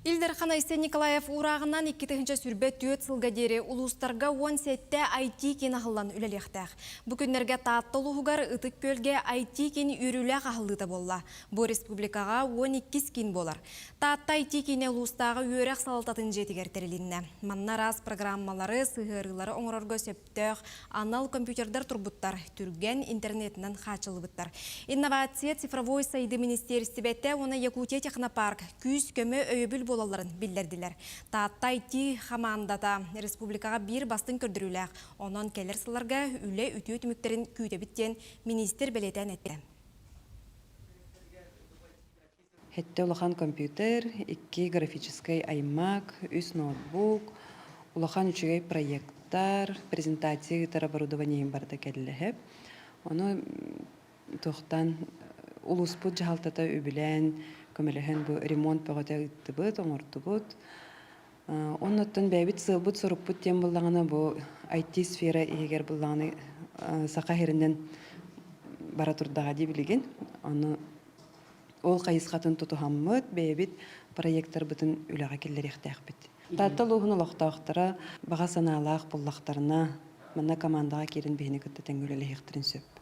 Ил Дархан Айсен Николаев уурааҕынан 2024 сылга диэри улуустарга 17 IT-киин аһыллан үлэлиэхтээх. Бу күннэргэ Таатта улууһугар Ытык Күөлгэ IT-киин үөрүүлээх аһыллыыта буолла. Бу республикаҕа 12 киин буолар. Таатта IT-киинэ улуустааҕы үөрэх салалтатын дьиэтигэр тэрилиннэ. Манна араас программалары, сыһыарыылары оҥорорго сөптөөх анал компьютердар турбуттар, түргэн интернетинэн хааччыллыбыттар. Инновация цифровой сайдыы министиэристибэтэ уонна Якутия технопарк күүс-көмө өйөбүл буолалларын биллэрдилэр. Таатта IT хамаандата республикаҕа биир бастыҥ көрдөрүүлээх, онон кэлэр сылларга үлэ үтүө түмүктэрин күүтэбит диэн миниистир бэлиэтээн эттэ. Сэттэ улахан компьютер, икки графическай iMac, үс ноутбук, улахан үчүгэй проекттар, презентация ыытар оборудованием барыта кэллэһэп. Ону туохтан улууспут дьаһалтата үбүлээн, көмөлөһөн бу ремонт бөҕөтө ыыттыбыт, оҥордубут. Оннуттан бэйэбит сыалбыт-сорукпут диэн буллаҕына бу IT сфера иһигэр буллаҕына саха сиринэн бара турдаҕа дии билигин. Ону Ол хайысхатын тутуһаммыт, бэйэбит проекторбытын үлэҕэ киллэриэхтээхпит. Таатта улууһун олохтоохторо баҕа санаалаах буллахтарына, манна командаҕа киирэн биһини кытта тэҥҥэ үлэлэһиэхтэрин сөп.